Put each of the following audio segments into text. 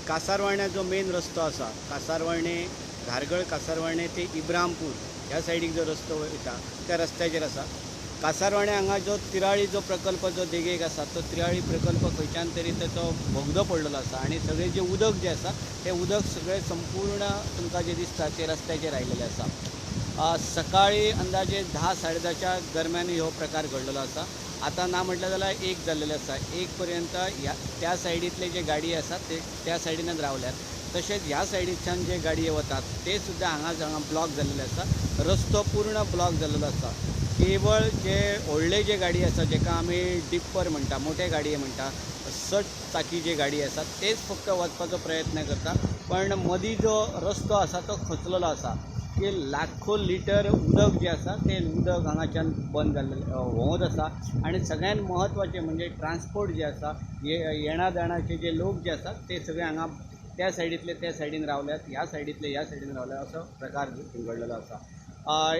कासारवाण्या जो मेन रस्तो आसा, कासारवाणे धारगळ कासारवाणे ते इब्रामपूर ह्या सायडीक जो रस्तो वयता त्या रस्त्याचेर आसा. कासारवाणे हांगा जो तिराळी जो प्रकल्प जो देगेक आसा तो तिराळी प्रकल्प खंयच्यान तरी ताचो बोगदो पडलेलो आसा आनी सगळें जें उदक जें आसा तें उदक सगळें संपूर्ण तुमकां जें दिसता तें रस्त्याचेर आयिल्लें आसा. सकाळी अंदाजे 10 साडे 10च्या दरम्यान हो प्रकार घडलेलो आसा. आतां ना म्हटलें जाल्यार 1 जाल्लेलें आसा. 1 पर्यंत ह्या त्या सायडींतले जे गाडये आसात ते त्या सायडीनच रावल्यात, तशेंच ह्या सायडीच्यान जे गाडये वतात ते सुद्दां हांगा हांगा ब्लॉक जाल्लेले आसा. रस्तो पूर्ण ब्लॉक जाल्लेलो आसा. केवळ जे व्हडले जे गाडी आसा, जेका आमी डिप्पर म्हणटा, मोठे गाडये म्हणटा, 6 चाकी जे गाडी आसा तेच फक्त वचपाचो प्रयत्न करता. पण मदीं जो रस्तो आसा तो खचलेलो आसा की लाखो लिटर उदक जें आसा तें उदक हांगाच्यान बंद जाल्लें व्होंवत आसा. आनी सगळ्यान म्हत्वाचें म्हणजे ट्रान्सपोर्ट जे आसा, येणा जाणाचे जे लोक जे आसात ते सगळे हांगा त्या सायडींतले त्या सायडीन रावल्यात, ह्या सायडींतले ह्या सायडीन रावल्यात, असो प्रकार घडलेलो आसा.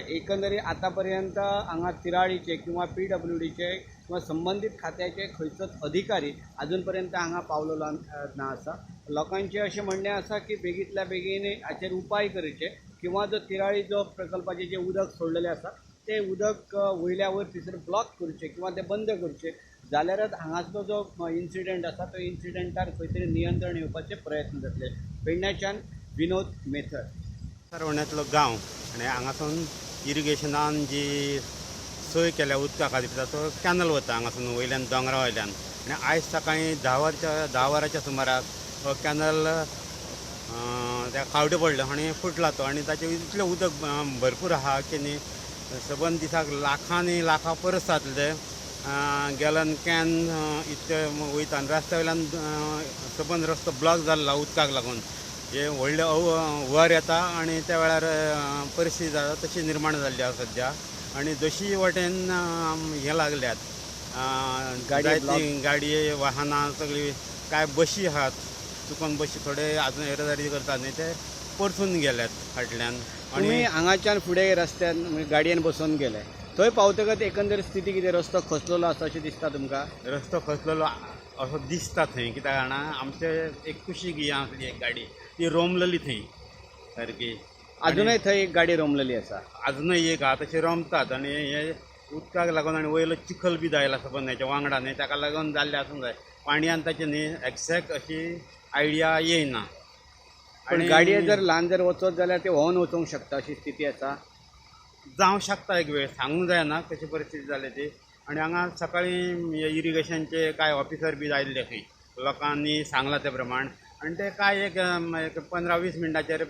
एकंदरीत आतां पर्यंत हांगा तिराळीचे किंवा PWDचे किंवा संबंदीत खात्याचे खंयचोच अधिकारी अजून पर्यंत हांगा पावलेलो ना आसा. लोकांचें अशें म्हणणें आसा की बेगींतल्या बेगीन हाचेर उपाय करचे किंवा जो तिराळी जो प्रकल्पाचें जें उदक सोडलेलें आसा तें उदक वयल्या वयर थंयसर ब्लॉक करचें किंवा तें बंद करचें, जाल्यारच हांगासलो जो इन्सिडंट आसा तो इन्सिडंटार खंय तरी नियंत्रण येवपाचे प्रयत्न जातले. पेडण्याच्यान विनोद मेथर. कासारवाण्यातलो गांव आनी हांगासून इरिगेशनान जी सोय केल्या उदका खातीर ताचो कॅनल वता हांगासून वयल्यान दोंगरा वयल्यान. आनी आयज सकाळीं 10 वरांच्या सुमाराक हो कॅनल त्या खावडे पडलो आनी फुटला तो. आनी ताचें इतलें उदक भरपूर आहा की न्ही सबंद दिसाक लाखांनी लाखां परस जातले गॅलन can इतले वयता. आनी रस्त्या वयल्यान सबंद रस्तो ब्लॉक जाल्लो उदकाक लागून. हे व्हडले हुंवार येता आनी त्या वेळार परिस्थिती जाता तशी निर्माण जाल्ली आसा सद्या. आनी दोशीय वटेन हें लागल्यात जायतीं गाडये वाहनां सगळीं, कांय बशी आहात चुकोन बशी थोडे आजून येरादारी करतात न्ही ते परतून गेल्यात फाटल्यान. आनी हांगाच्यान फुडें रस्त्यान गाडयेन बसोवन गेले थंय पावतकच एकंदर स्थिती कितें, रस्तो खसलेलो आसा अशें दिसता तुमकां? रस्तो खसलेलो असो दिसता थंय, कित्याक जाणा आमचे एक कुशीक ही आसली एक गाडी ती रोमलेली थंय सारकी. अजुनय थंय एक गाडी रोमलेली आसा. अजुनय एक आहा तशी रोमतात. आनी हे उदकाक लागून आनी वयलो चिखल बी जायला सबंद हेच्या वांगडा न्ही ताका लागून जाल्लें आसूंक जाय. पाणयान ताचें न्ही एग्जॅक्ट अशी आयडिया येयना. पण गाडये जर ल्हान जर वचत जाल्यार ते व्होंवन वचूंक शकता अशी स्थिती आसा. जावं शकता एक वेळ, सांगूंक जायना कशी परिस्थिती जाल्या ती. आनी हांगा सकाळीं इरिगेशनचे कांय ऑफिसर बी आयिल्ले खंय, लोकांनी सांगलां ते प्रमाण. आनी ते कांय एक 15-20 मिनटाचेर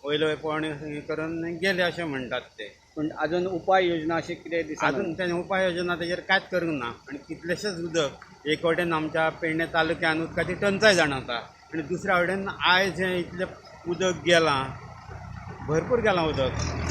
वयलो वयर पळोवणी करून गेले अशें म्हणटात ते. पूण अजून उपाय योजना अशें कितें दिसना? अजून तें उपाय योजना तेजेर कांयच करूंक ना. आनी कितलेशेच उदक एक वटेन आमच्या पेडणे तालुक्यान उदकाची टंचाय जाणवता आनी दुसऱ्या वटेन आयज हें इतलें उदक गेलां, भरपूर गेलां उदक.